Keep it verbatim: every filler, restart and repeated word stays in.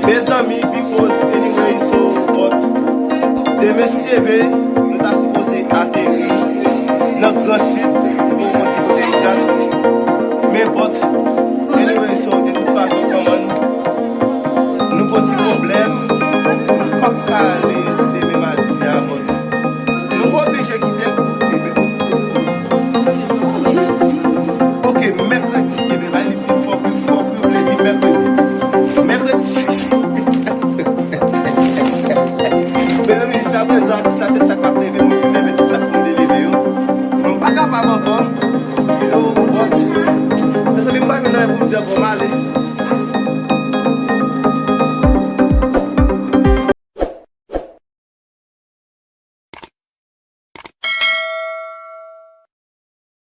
Mezanmi, because anyway, so, but demen si Dye vle, nou ta sipoze ateri nan Gran Sid, bon, bon, kote egzak. Men, but anyway, so, de tout fason, kòman nou, nou gon ti pwoblèm, nou p ap ka ale demen madi a, but nou pa oblije kite l. Ok, mèkredi, ebyen, bay li di fòk, fòk yo vle di mèkredi. Mèkredi. Mezanmi, jiskaprezan,